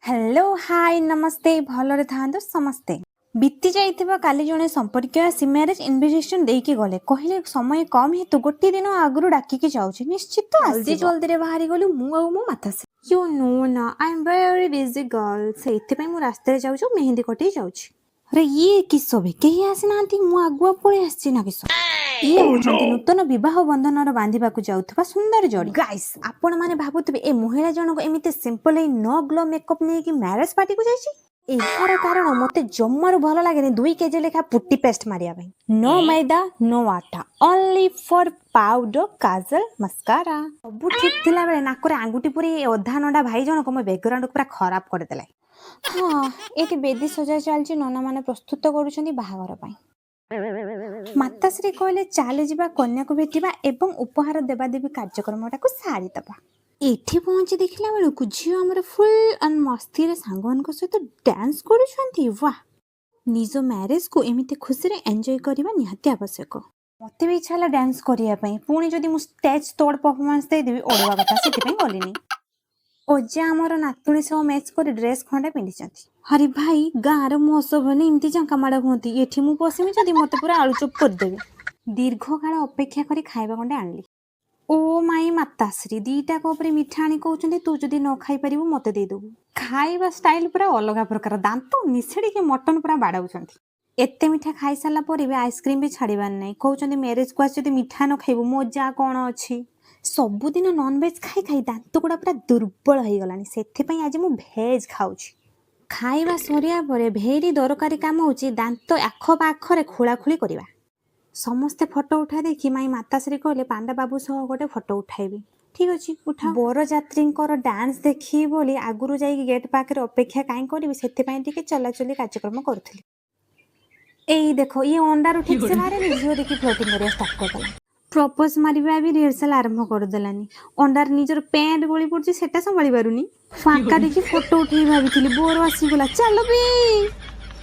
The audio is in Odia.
ହ୍ୟାଲୋ, ହାଇ, ନମସ୍ତେ। ଭଲରେ ଥାଆନ୍ତୁ ସମସ୍ତେ। ବିତି ଯାଇଥିବା କାଲି ଜଣେ ସମ୍ପର୍କୀୟ ଆସି ମ୍ୟାରେଜ ଇନଭିଟେସନ ଦେଇକି ଗଲେ। କହିଲେ, ସମୟ କମ୍ ହେତୁ ଗୋଟିଏ ଦିନ ଆଗରୁ ଡାକିକି ଯାଉଛି, ନିଶ୍ଚିତ। ଜଲ୍ଦି ଜଲ୍ଦିରେ ବାହାରି ଗଲୁ ମୁଁ ଆଉ ମୋ ମାତାଶ୍ରୀ। You know ନା, I am very busy girl। ସେଇଥିପାଇଁ ମୁଁ ରାସ୍ତାରେ ଯାଉଛି, ମେହେନ୍ଦି କଟେଇ ଯାଉଛି। ଆରେ, ଇଏ କିସ ବେ? କେହି ଆସିନାହାନ୍ତି, ମୁଁ ଆଗୁଆ ପଳେଇ ଆସିଛି ନା କିସ? ଇଏ ହଉଛନ୍ତି ନୂତନ ବିବାହ ବନ୍ଧନର ବାନ୍ଧିବାକୁ ଯାଉଥିବା ସୁନ୍ଦର ଯୋଡ଼ି। ଗାଇସ୍, ଆପଣମାନେ ଭାବୁଥିବେ, ଏ ମହିଳା ଜଣକ ଏମିତି ସିମ୍ପଲ ହେଇ ନୋ ଗ୍ଲୋ ମେକଅପ୍ ନେଇକି ମ୍ୟାରେଜ ପାର୍ଟିକୁ ଯାଇଛି। ଏହାର କାରଣ, ମତେ ଜମାରୁ ଭଲ ଲାଗେନି 2 କେଜି ଲେଖା ପୁଟି ପେଷ୍ଟ ମାରିବା ପାଇଁ। ନୋ ମଇଦା, ନୋ ଆଟା, only for powder, Kajal, mascara. ସବୁ ଠିକ ଥିଲା ବେଳେ ନାକରେ ଆଙ୍ଗୁଠି ପୁରେଇ ଏ ଅଧା ନଣ୍ଡା ଭାଇ ଜଣକ ମୋ ବ୍ୟାକଗ୍ରାଉଣ୍ଡକୁ ପୁରା ଖରାପ କରିଦେଲେ। ହଁ, ଏଠି ବେଦି ସଜା ଚାଲିଛି। ନନାମାନେ ପ୍ରସ୍ତୁତ କରୁଛନ୍ତି ବାହାଘର ପାଇଁ। ମାତାଶ୍ରୀ କହିଲେ, ଚାଲେ ଯିବା, କନ୍ୟାକୁ ଭେଟିବା ଏବଂ ଉପହାର ଦେବା ଦେବି କାର୍ଯ୍ୟକ୍ରମଟାକୁ ସାରିଦେବା। ଏଠି ପହଞ୍ଚି ଦେଖିଲା ବେଳକୁ ଝିଅ ଆମର ଫୁଲ୍ ଅନ୍ ମସ୍ତିରେ ସାଙ୍ଗମାନଙ୍କ ସହିତ ଡ୍ୟାନ୍ସ କରୁଛନ୍ତି। ୱାହ! ନିଜ ମ୍ୟାରେଜକୁ ଏମିତି ଖୁସିରେ ଏନ୍ଜୟ କରିବା ନିହାତି ଆବଶ୍ୟକ। ମତେ ବି ଇଚ୍ଛା ହେଲା ଡ୍ୟାନ୍ସ କରିବା ପାଇଁ। ପୁଣି ଯଦି ମୁଁ ଷ୍ଟେଜ୍ ତୋଡ଼ ପରଫର୍ମାନ୍ସ ଦେଇଦେବି, ଅଡ଼ୁଆ କଥା, ସେଥିପାଇଁ ଗଲିନି। ଅଜା ଆମର ନାତୁଣୀ ସହ ମ୍ୟାଚ୍ କରି ଡ୍ରେସ୍ ଖଣ୍ଡେ ପିନ୍ଧିଛନ୍ତି। ଆରେ ଭାଇ, ଗାଁର ମହୋତ୍ସବ ହେଲେ ଏମିତି ଜାଙ୍କା ମାଡ଼ ହୁଅନ୍ତି। ଏଠି ମୁଁ ପଶିମି ଯଦି, ମତେ ପୁରା ଆଳୁଚପ କରିଦେବେ। ଦୀର୍ଘକାଳ ଅପେକ୍ଷା କରି ଖାଇବା ଗଣ୍ଡେ ଆଣିଲି। ଓ ମାଇ ମାତାଶ୍ରୀ 2ଟା କପରେ ମିଠା ଆଣି କହୁଛନ୍ତି, ତୁ ଯଦି ନ ଖାଇପାରିବୁ, ମତେ ଦେଇଦେବୁ। ଖାଇବା ଷ୍ଟାଇଲ ପୁରା ଅଲଗା ପ୍ରକାର। ଦାନ୍ତ ନିଛେଡ଼ିକି ମଟନ ପୁରା ବାଡ଼ାଉଛନ୍ତି। ଏତେ ମିଠା ଖାଇସାରିଲା ପରେ ବି ଆଇସ୍କ୍ରିମ ବି ଛାଡ଼ିବାର ନାହିଁ। କହୁଛନ୍ତି, ମ୍ୟାରେଜକୁ ଆସି ଯଦି ମିଠା ନ ଖାଇବୁ, ମଜା କ'ଣ ଅଛି? ସବୁଦିନ ନନଭେଜ୍ ଖାଇ ଖାଇ ଦାନ୍ତ ଗୁଡ଼ା ପୁରା ଦୁର୍ବଳ ହେଇଗଲାଣି। ସେଥିପାଇଁ ଆଜି ମୁଁ ଭେଜ୍ ଖାଉଛି। ଖାଇବା ସରିବା ପରେ ଭେରି ଦରକାରୀ କାମ ହେଉଛି ଦାନ୍ତ ଆଖପାଖରେ ଖୋଳାଖୋଳି କରିବା। ସମସ୍ତେ ଫଟୋ ଉଠା ଦେଖି ମାଇ ମାତାଶ୍ରୀ କହିଲେ, ପାଣ୍ଡା ବାବୁ ସହ ଗୋଟେ ଫଟୋ ଉଠାଇବି। ଠିକ୍ ଅଛି, ଉଠା। ବରଯାତ୍ରୀଙ୍କର ଡ୍ୟାନ୍ସ ଦେଖିବି ବୋଲି ଆଗରୁ ଯାଇକି ଗେଟ୍ ପାଖରେ ଅପେକ୍ଷା କାହିଁ କରିବି, ସେଥିପାଇଁ ଟିକେ ଚଲାଚଲି କାର୍ଯ୍ୟକ୍ରମ କରୁଥିଲି। ଏଇ ଦେଖ, ଇଏ ଅଣ୍ଡାରୁ ଠିକ୍ ସେ ବାହାରେନି, ଝିଅ ଦେଖି ଫ୍ଲୋଟିଂ କରିବା ଷ୍ଟାର୍ଟ କରିଦେଲା। ପ୍ରପୋଜ ମାରିବା ବି ରିହର୍ସାଲ ଆରମ୍ଭ କରିଦେଲାନି। ଅଣ୍ଡାରେ ନିଜର ପ୍ୟାଣ୍ଟ ଗଳି ପଡୁଛି, ସେଟା ସମ୍ଭାଳି ପାରୁନି। ଫାଙ୍କା ଦେଖି ଫଟୋ ଉଠେଇ ଭାବିଥିଲି, ବୋର ଆସିଗଲା। ଚାଲ ବି।